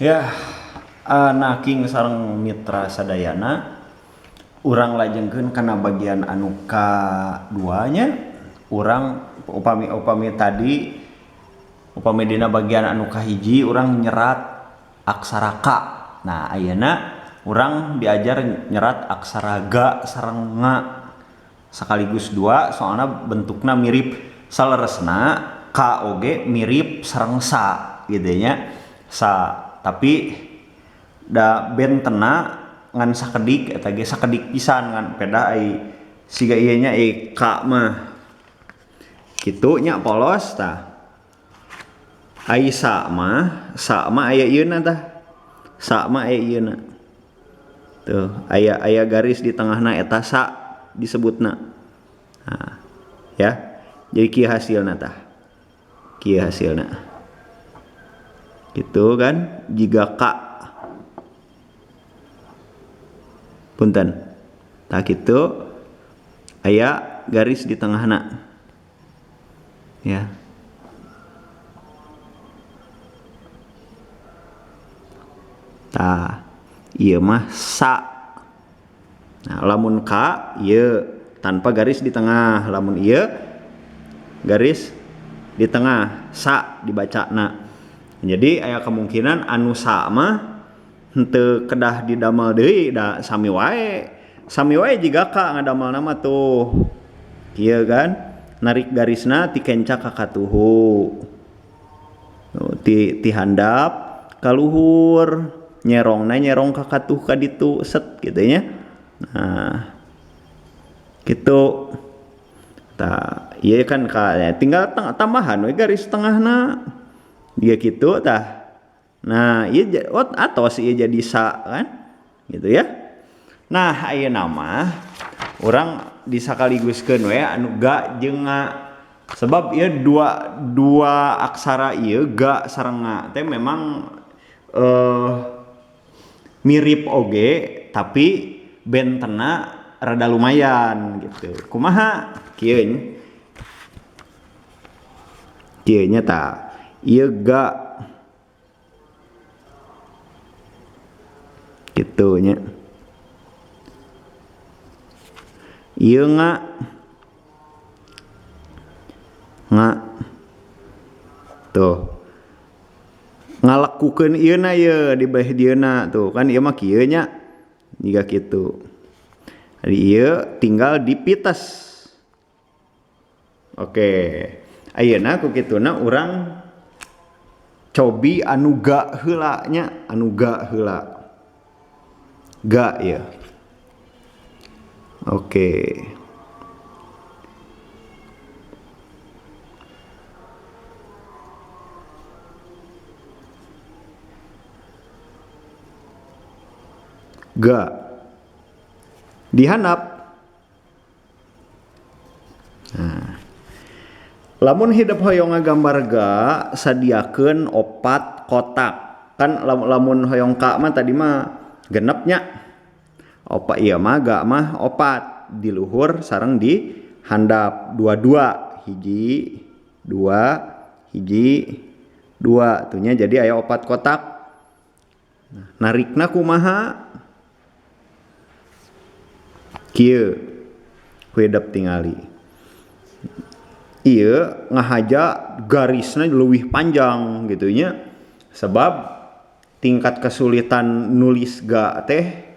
Ya, naking sareng mitra sadayana urang lajengkeun kana bagian anu kaduanya. Urang upami tadi upami dina bagian anu kahiji urang nyerat aksara K. Nah, ayeuna urang diajar nyerat aksara Ga sareng Nga sekaligus dua, soalna bentukna mirip. Saleresna K oge mirip sareng sa gitu nya. Sa, tapi da bentena ngan sakedik eta ge sakedik pisan ngan pedah ai siga ieu nya K mah. Kitu nya polos tah. Ai sa mah aya ieuna tah. Sa mah aya ieuna. Tuh, aya garis di tengahna eta sa disebutna. Nah, ya. Jadi kieu hasilna tah. Kieu hasilna. Gitu kan, jiga K. Punten. Tah kitu aya garis di tengahna. Ya. Tah, ieu mah sa. Nah, lamun K ieu tanpa garis di tengah, lamun ieu garis di tengah sa dibacana. Jadi aya kemungkinan anu sa mah henteu kedah didamel deui da sami wae. Sami wae jiga K ngadamelna mah tuh. Kieu kan, narik garisna ti kenca ka katuhu. Ti handap ka luhur, nyerongna nyerong ka katuh ka ditu set gitu nya. Nah, gitu. Tah, ieu kan ka ya, tinggal tambahan we garis tengahna. Dia gitu tah. Nah, ieu atos ieu jadi sa kan? Gitu ya. Nah, ayeuna mah urang disakaliguskeun we anu ga jeung nga. Sebab ieu dua aksara ieu ga sareng nga teh memang mirip oge tapi bentena rada lumayan gitu. Kumaha kieu nya? Kieu nya tah. Ieu ga gitu nya. Ieu nga nga tuh ngalekukeun ieuna ieu di beuh dieuna tuh kan ieu mah kieu nya jiga kitu. Jadi ieu tinggal dipites. Oke, ayeuna ku kituna urang cobi anu ga heula nya, anu ga heula. Ga ya. Oke. Ga. Dihandap. Nah. Lamun hidup hoyong ngagambar ga sadiakeun 4 kotak. Kan lamun hoyong ka mah tadi mah genepnya. Opat ieu mah ga mah 4 di luhur sareng di handap dua-dua, hiji, dua, hiji, dua. Tuhnya jadi aya 4 kotak. Nah, narikna kumaha? Kieu ku hidup tingali. Ieu ngahaja garisna leuwih panjang gitu nya. Sebab tingkat kesulitan nulis ga teh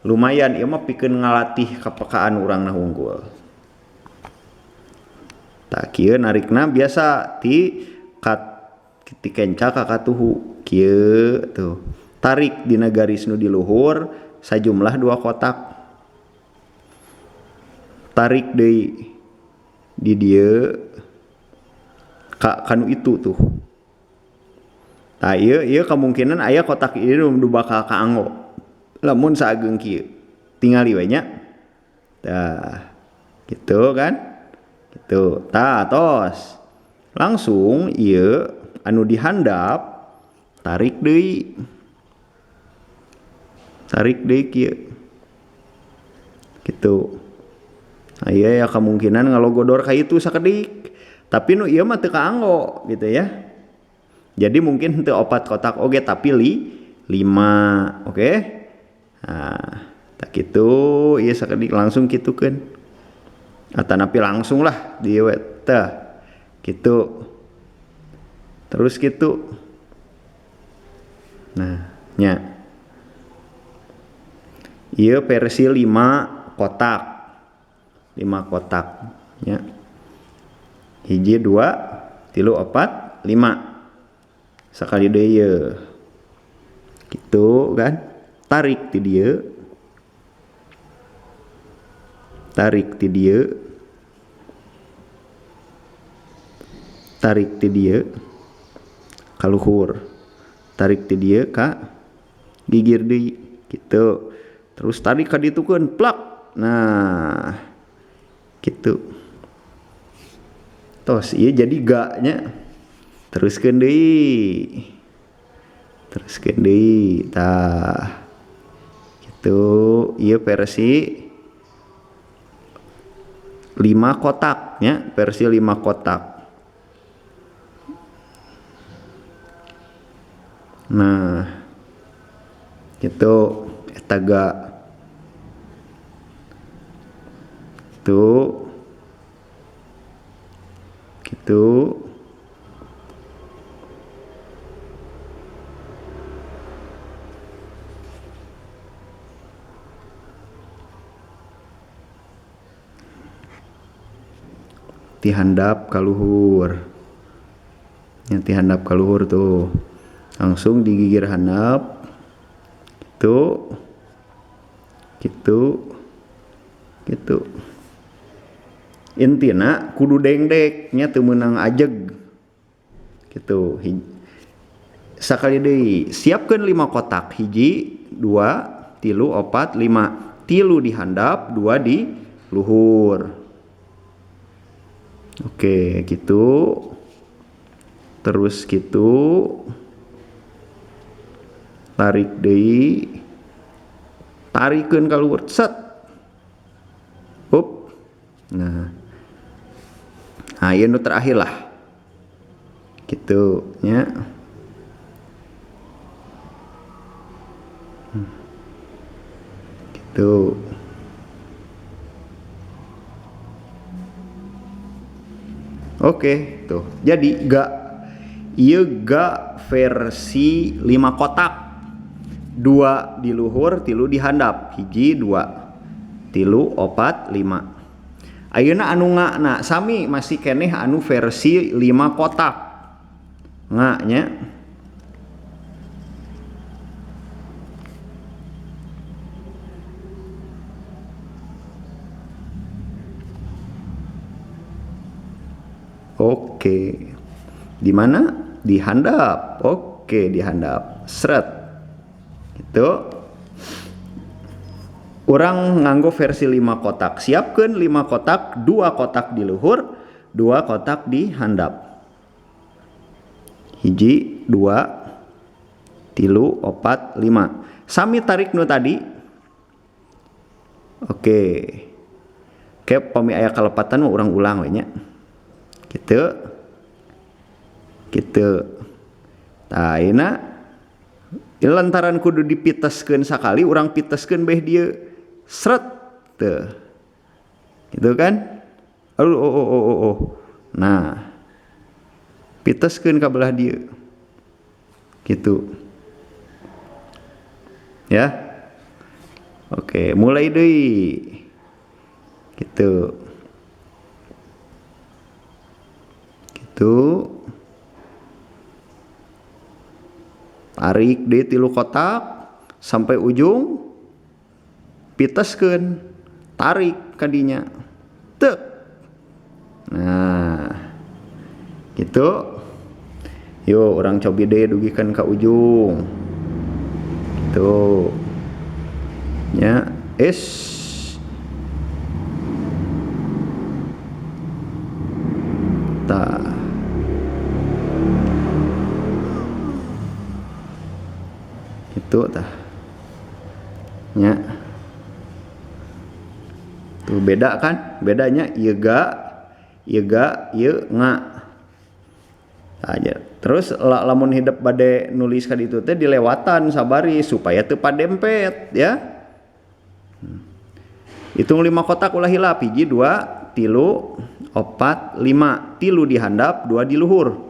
lumayan, ieu mah pikeun ngalatih kepekaan urangna unggul. Tah kieu narikna biasa ti kat ti kenca ka katuhu kieu tuh. Tarik dina garis nu di luhur sajumlah 2 kotak. Tarik deui di dieu ka kanu itu tuh. Tah ieu kemungkinan aya kotak ieu nu bakal kaanggo. Lamun saageng kieu. Tingali we nya. Tah gitu kan? Gitu. Tah tos. Langsung ieu anu dihandap tarik deui. Tarik deui kieu. Gitu. Nah, iya ya kemungkinan ngalogodor ka itu sakedik. Tapi nu ieu mah teu kaanggo gitu ya. Jadi mungkin henteu 4 kotak oge tapi 5, oke? Nah, tak kitu ieu sakedik langsung kitukeun. Atanapi langsung lah dieu we tah. Kitu. Terus kitu. Nah, nya. Ieu versi 5 kotak. 5 kotak nya. 1 2 3 4 5. Sakali deui ieu. Kitu kan. Tarik ti dieu. Tarik ti dieu. Tarik ti dieu ka luhur. Tarik ti dieu ka gigir deui kitu. Terus tarik ka ditukeun plak. Nah, kitu. Tos ieu jadi ga nya. Teruskeun deui. Teruskeun deui tah. Kitu ieu versi 5 kotak nya, versi 5 kotak. Nah, gitu eta ga. Tuh. Gitu. Ti handap ka luhur. Nya ti handap ka luhur tuh. Langsung digigir handap. Gitu. Gitu. Gitu. Intina kudu dengdek nya teu meunang ajeg. Gitu. Sakali deui siapkeun 5 kotak. 1, 2, 3, 4, 5. 3 di handap, 2 di luhur. Oke, gitu. Terus gitu. Tarik deui. Tarikeun ka luhur. Set. Up. Nah. Nah, ieu nu terakhir lah. Gitu nya. Gitu. Oke, tuh. Jadi ga ieu ga versi 5 kotak. 2 di luhur, 3 di handap. 1, 2, 3, 4, 5. Ayeuna anu ngana sami masih keneh anu versi 5 kotak. Nga nya. Oke. Di mana? Di handap. Oke, di handap. Seret. Gitu. Urang nganggo versi 5 kotak. Siapkeun 5 kotak, 2 kotak di luhur, 2 kotak di handap. 1, 2, 3, 4, 5. Sami tarik nu tadi. Oke. Ke pami aya kalepatan mah urang ulang we nya. Gitu. Gitu. Tah ayeuna lantaran kudu dipiteskeun sakali, urang piteskeun beh dieu. Sret. Teu. Gitu kan? Aduh, oh, oh, oh, oh, oh. Nah. Piteskeun ka belah dieu. Gitu. Ya. Oke, mulai deui. Gitu. Gitu. Tarik deui 3 kotak sampai ujung. Piteskeun, tarik kadinya. Tek. Nah. Gitu. Yuk, urang cobi deui dugikeun ka ujung. Gitu. Nya, es. Tah. Gitu tah. Nya. Tuh beda kan? Bedanya ieu ga, ieu ga, ieu nga. Aja. Terus lamun hidep bade nulis ka ditu teh dilewatan sabari supaya teu padempet ya. Hitung 5 kotak ulah hilap, 1 2 3 4 5, 3 di handap, 2 di luhur.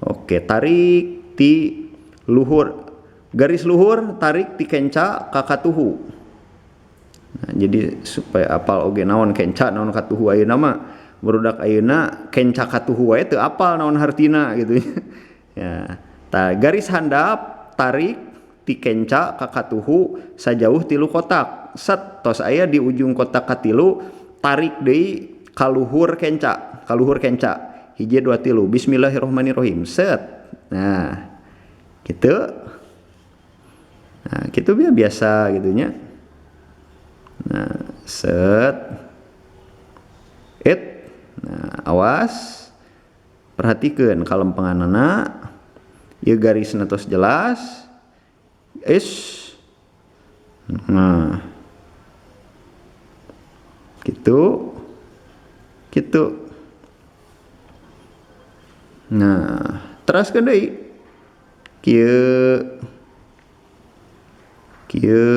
Oke, tarik ti luhur, garis luhur tarik ti kenca ka katuhu. Nah, jadi supaya apal oge naon kenca naon katuhu ayeuna mah. Barudak ayeuna kenca katuhu wae teu apal naon hartina gitu. Ya, tah garis handap tarik ti kenca ka katuhu sajauh 3 kotak. Set tos aya di ujung kotak katilu tarik deui ka luhur kenca, ka luhur kenca. 1 2 3. Bismillahirrahmanirrahim. Set. Nah, gitu. Nah, gitu biasa gitunya. Nah, set. It. Nah, awas. Perhatikan kalempenganana. Ieu garisna tos jelas. Is. Nah. Gitu. Gitu. Nah, teraskeun deui. Kieu. Kieu.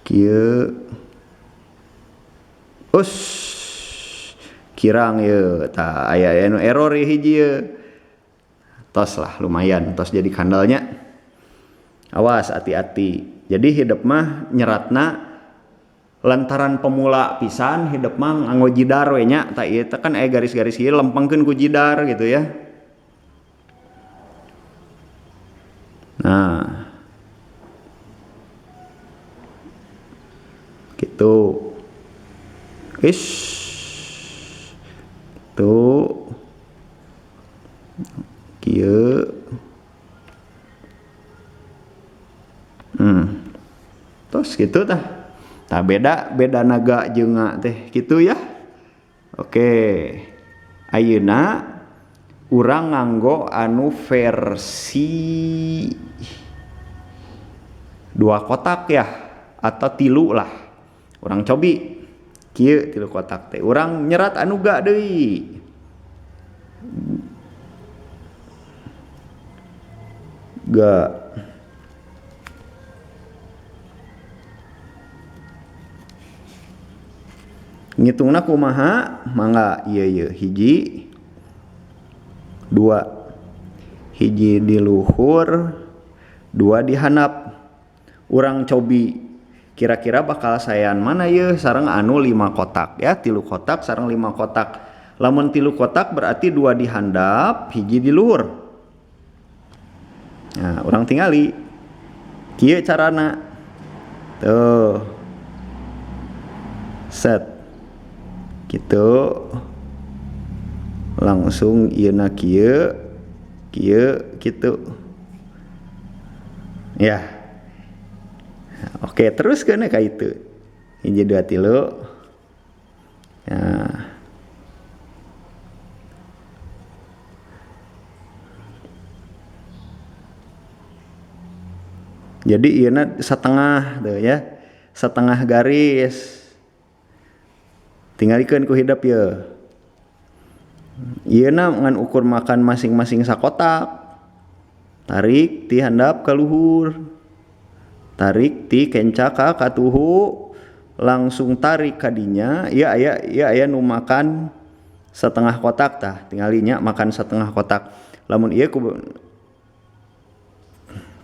Kieu. Us. Kirang ye, tah aya anu error ye hiji ye. Tos lah lumayan, tos jadi kandalnya. Awas hati-hati. Jadi hidup mah nyeratna lantaran pemula pisan hidup mah nganggo jidar we nya. Tah ieu teh kan aya garis-garis ieu lempengkeun ku jidar gitu ya. Nah. Gitu. Ish. Tuh. Kieu. Terus gitu tah. Tah beda naga jeung teh gitu ya. Oke. Ayeuna urang nganggo anu versi 2 kotak ya atau 3 lah. Urang cobi kieu 3 kotak teh. Urang nyerat anu ga deui. Ga. Ngitungna kumaha? Mangga ieu ieu 1 2. 1 di luhur, 2 di handap. Urang cobi kira-kira bakal saean mana yeuh sareng anu 5 kotak ya, 3 kotak sareng 5 kotak. Lamun 3 kotak berarti 2 di handap, 1 di luhur. Nah, urang tingali kieu carana. Tuh. Set. Gitu. Langsung ieuna kieu, kieu kitu. Ya. Oke, terus keun ka itu. 1 2 3. Nah. Jadi ieuna setengah tuh ya. Setengah garis. Tinggalikeun ku hidep ye. Ieuna ngan ukur makan masing-masing sakotak. Tarik ti handap ka luhur. Tarik ti kenca ka katuhu, langsung tarik kadinya. Ieu aya nu makan setengah kotak tah, tinggalinya makan setengah kotak. Lamun ieu ku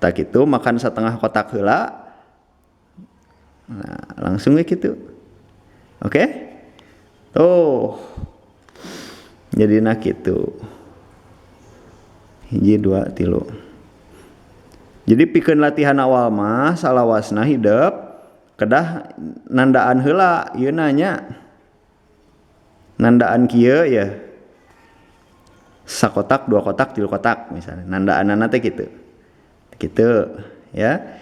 tak kitu makan setengah kotak heula. Nah, langsung we kitu. Oke? Tuh. Jadina kitu. 1 2 3. Jadi pikeun latihan awal mah salawasna hidep kedah nandaan heula ieu nanya. Nandaan kieu ya. Sakotak, 2 kotak, 3 kotak misalnya. Nandaanana teh kitu. Kitu ya.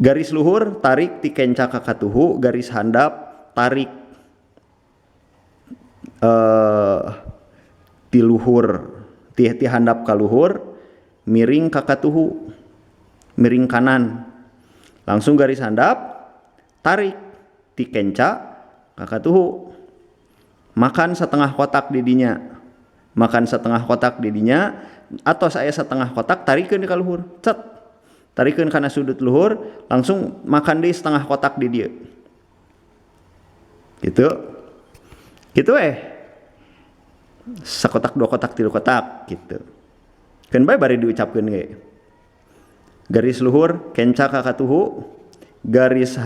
Garis luhur tarik ti kenca ka katuhu, garis handap tarik ti luhur, ti handap ka luhur, miring ka katuhu, miring kanan. Langsung garis handap tarik ti kenca ka katuhu. Makan setengah kotak di dinya. Makan setengah kotak di dinya atau saya setengah kotak tarikeun ka luhur. Cet. Tarikeun kana sudut luhur, langsung makan deui setengah kotak di dieu. Gitu. Gitu Sakotak, dua kotak, tilu kotak gitu. Keun bae bari diucapkeun ge. Garis luhur kenca ka katuhu, garis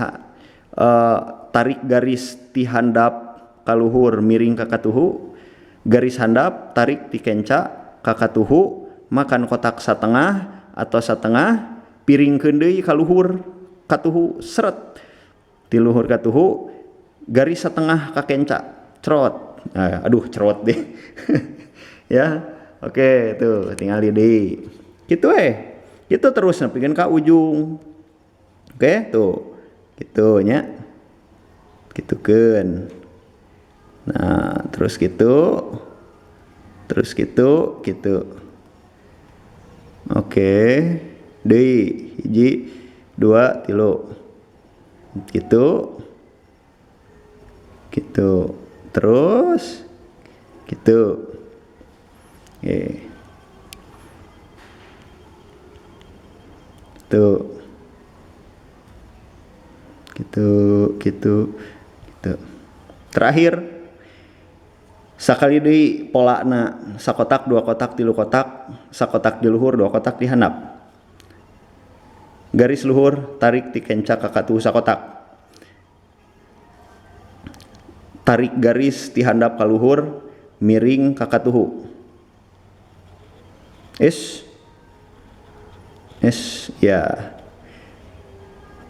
tarik garis ti handap ka luhur miring ka katuhu, garis handap tarik ti kenca ka katuhu, makan kotak satengah atau setengah, piringkeun deui ka luhur katuhu seret. Ti luhur katuhu garis setengah ka kenca, cerot. Nah, aduh cerot deh. Ya, oke tuh tinggal di gitu Gitu terus nepikeun ka ujung. Oke, tuh. Gitu nya. Gitukeun. Nah, terus gitu. Terus gitu, gitu. Oke. Deui, hiji, dua, tilu. Gitu. Gitu. Terus gitu. Oke. Tuh. Gitu, gitu, gitu. Terakhir sakali deui polana sakotak, dua kotak, tilu kotak, sakotak di luhur, dua kotak di handap. Garis luhur tarik ti kenca ka katuhu sakotak. Tarik garis ti handap ka luhur miring ka katuhu. S S ya.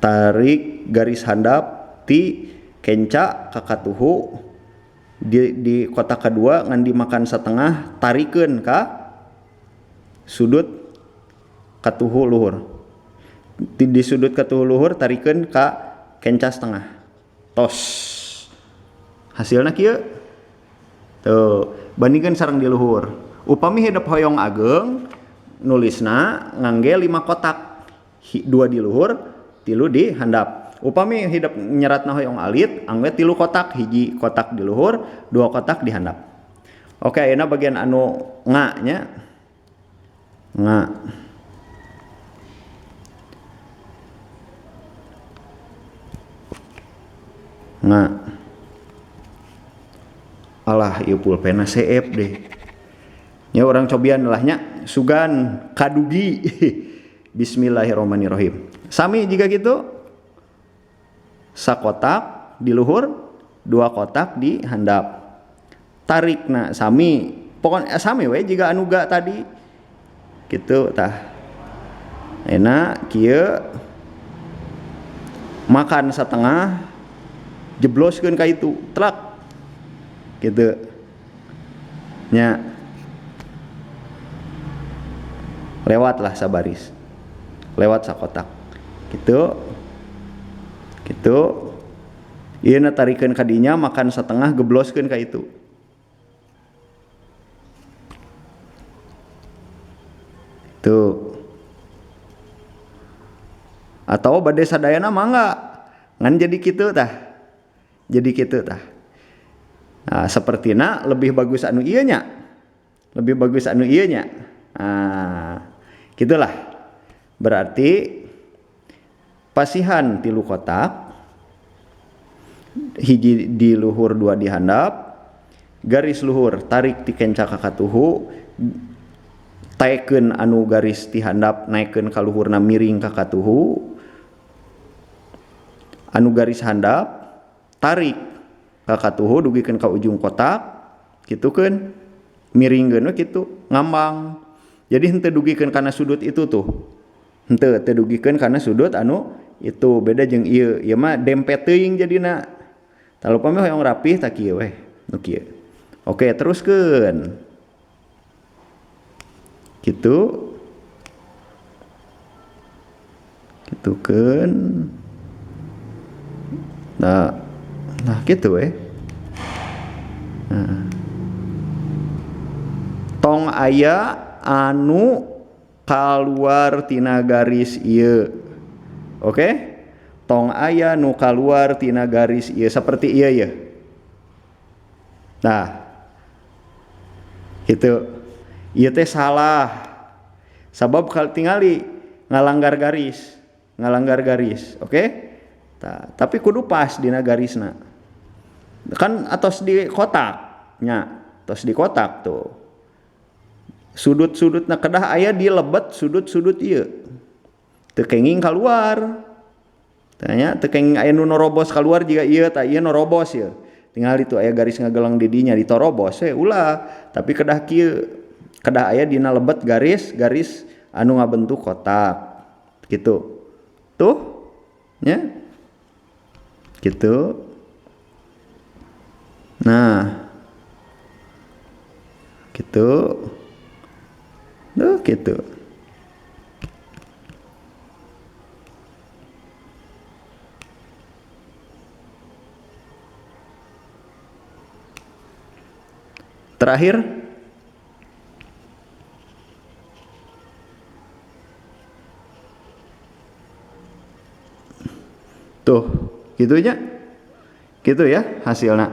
Tarik garis handap ti kenca ka katuhu di kotak kedua ngan dimakan setengah, tarikeun ka sudut katuhu luhur. Di sudut katuhu luhur tarikeun ka kenca setengah. Tos. Hasilna kieu. Tuh, bandingkeun sareng di luhur. Upami hidep hoyong ageng nulisna ngangge 5 kotak. 2 di luhur, 3 di handap. Upami hidep nyeratna hoyong alit, angge 3 kotak, hiji kotak di luhur, 2 kotak di handap. Oke, ayeuna bagian anu nga nya. Nga. Nga. Alah, ieu pulpenna seep deh. Nya urang cobian lah nya, sugan kadugi. Bismillahirrahmanirrahim. Sami jika gitu. Sakotak di luhur, 2 kotak di handap. Tarikna sami, pokoknya sami we jika anu ga tadi. Gitu tah. Enak kieu. Makan setengah, jebloskeun ka itu, telak. Gitu. Nya. Lewatlah sabaris. Lewat sakotak. Gitu. Gitu. Ieu na tarikeun ka dinya, makan setengah, gebloskeun ka itu. Tuh. Atau bade sadayana mangga. Ngan jadi kitu tah. Jadi kitu tah. Nah, sepertina lebih bagus anu ieu nya. Lebih bagus anu ieu nya. Nah, gitulah. Berarti pasihan 3 kotak, hiji di luhur, 2 di handap, garis luhur tarik ti kenca ka katuhu, taekeun anu garis ti handap naikeun ka luhurna miring ka katuhu, anu garis handap tarik ka katuhu dugikeun ka ujung kotak, kitukeun miringkeun we kitu ngambang. Jadi henteu dugikeun kana sudut itu tuh. Henteu teu dugikeun kana sudut anu itu, beda jeung ieu. Ieu mah dempet teuing jadina. Tah upami hoyong rapih tah kieu weh, nu kieu. Oke, teruskeun. Kitu. Kitukeun. Nah, nah kitu weh. Nah. Tong aya anu kaluar tina garis ieu. Oke? Tong aya nu kaluar tina garis ieu seperti ieu ya. Nah. Gitu. Ieu teh salah. Sabab tingali ngalanggar garis, ngalanggar garis, oke? Okay? Tapi kudu pas dina garisna. Kan atos di kotak nya, atos di kotak tuh. Sudut-sudutna kedah aya di lebet sudut-sudut ieu. Teu kenging keluar. Tanya teu kenging aya nu norobos keluar jiga ieu tah ieu norobos ieu. Tinggal itu aya garis ngagelang di dinya ditorobos we ulah, tapi kedah kieu. Kedah aya dina lebet garis-garis anu ngabentuk kotak. Gitu. Tuh nya. Gitu. Nah. Gitu. Tuh gitu. Terakhir tuh gitunya, gitu ya hasilnya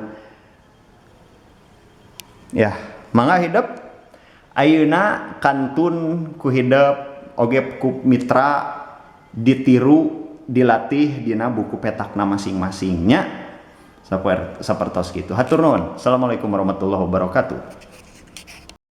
ya. Mangga hidep ayeuna kantun ku hidep oge ku mitra ditiru dilatih dina buku petakna masing-masingnya sapertos gitu. Hatur nuhun. Assalamualaikum warahmatullahi wabarakatuh.